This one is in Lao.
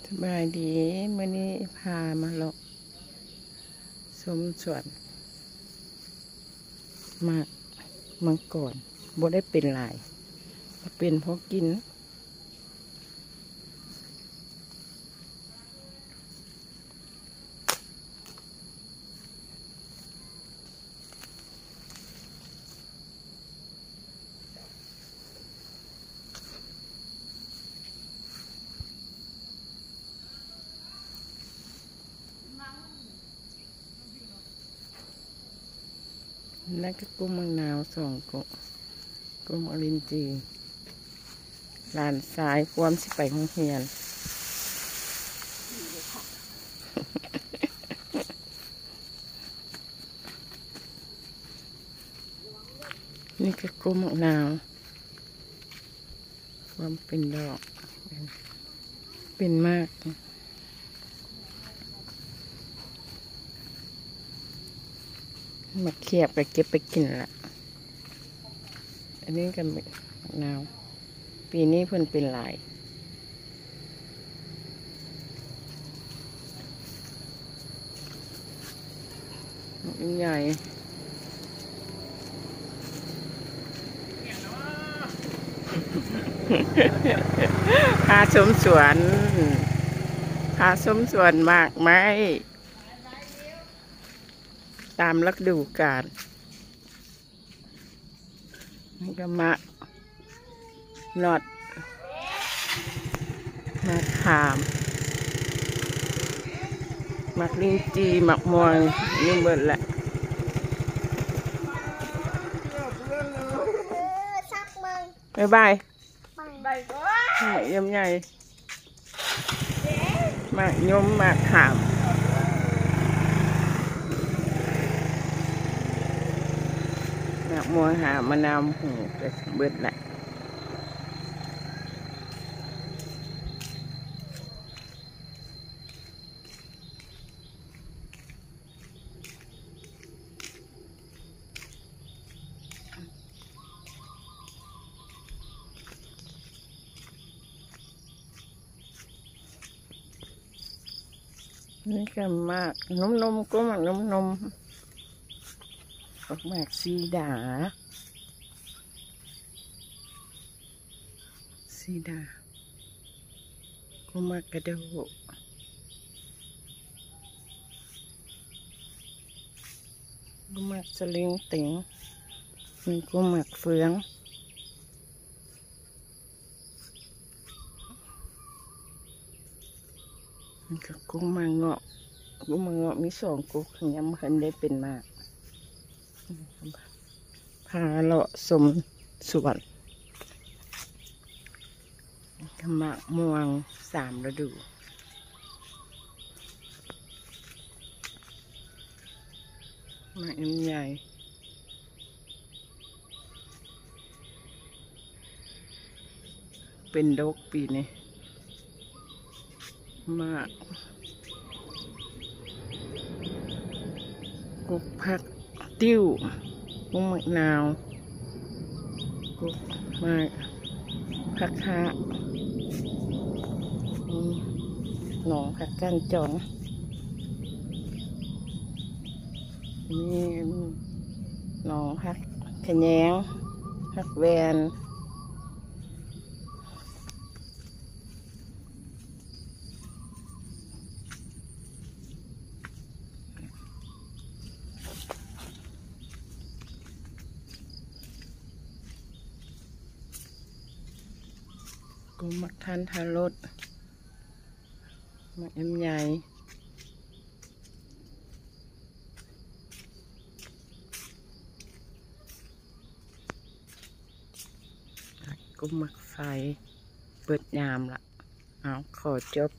ສະບາຍດີ ມື້ນີ້ພາມາເລາະຊົມສວນໝາກມັງກອນ ບໍ່ໄດ້ເປັນຫຼາຍ ເປັນພໍກິນ. ນັ້ນກໍກົກໝາກນາວສອງກົກ ກົກໝາກລິນຈີ່. ຫຼານຊາຍກວມຊິໄປໂຮງຮຽນ. ນີ້ກໍກົກໝາກນາວ ກວມເປັນດອກ ເປັນໝາກ. ໝາກຂຽບກໍເກັບໄປກິນລະ. ອັນນີ້ກໍໝາກນາວ ປີນີ້ເພິ່ນເປັນຫຼາຍ ໝາກໃຫຍ່. ພາຊົມສວນ ພາຊົມສວນໝາກໄມ້ ຕາມລະດູການ. ນີ້ກໍໝາກໜອດ ໝາກຂາມ ໝາກລິນຈີ່ ໝາກມ່ວງ ນີ້ເບິດແຫຼະ. ບາຍບາຍ. ໝາກຢຳໃຫຍ່ ໝາກຍົມ ໝາກຂາມ ໝາກມ່ວງ ຫາມະນາວ ຫູ ກໍເບິດແຫຼະ. ນີ້ກໍໝາກນົມໆ ກໍໝາກນົມໆ ບັກໝາກສີດາ ສີດາ ກໍໝາກກະໂດ ກໍໝາກສະລິງເຕັງ ມີກໍໝາກເຟືອງ. ມັນກໍກົກໝາກເງາະ ກົກໝາກເງາະມີສອງກົກ ຍັງບໍ່ທັນໄດ້ເປັນໝາກ. ພາເລາະຊົມສວນ ໝາກມ່ວງສາມລະດູ ໝາກໃຫຍ່ ເປັນດົກປີນີ້ ໝາກ ກົກຜັກ ຕິ້ວ ກົກໝາກນາວ ກົກໝາກຜັກຄາ ອືມ ໜອງຜັກກ້ານຈອງ ມີໜອງຜັກຂະແຍງ ຜັກແວ່ນ. ກໍໝາກທານທະລົດ ໝາກລຳໄຍ. ກໍໝາກໄຟ ເບິດຍາມລະ. ເອົາ ຂໍຈົບ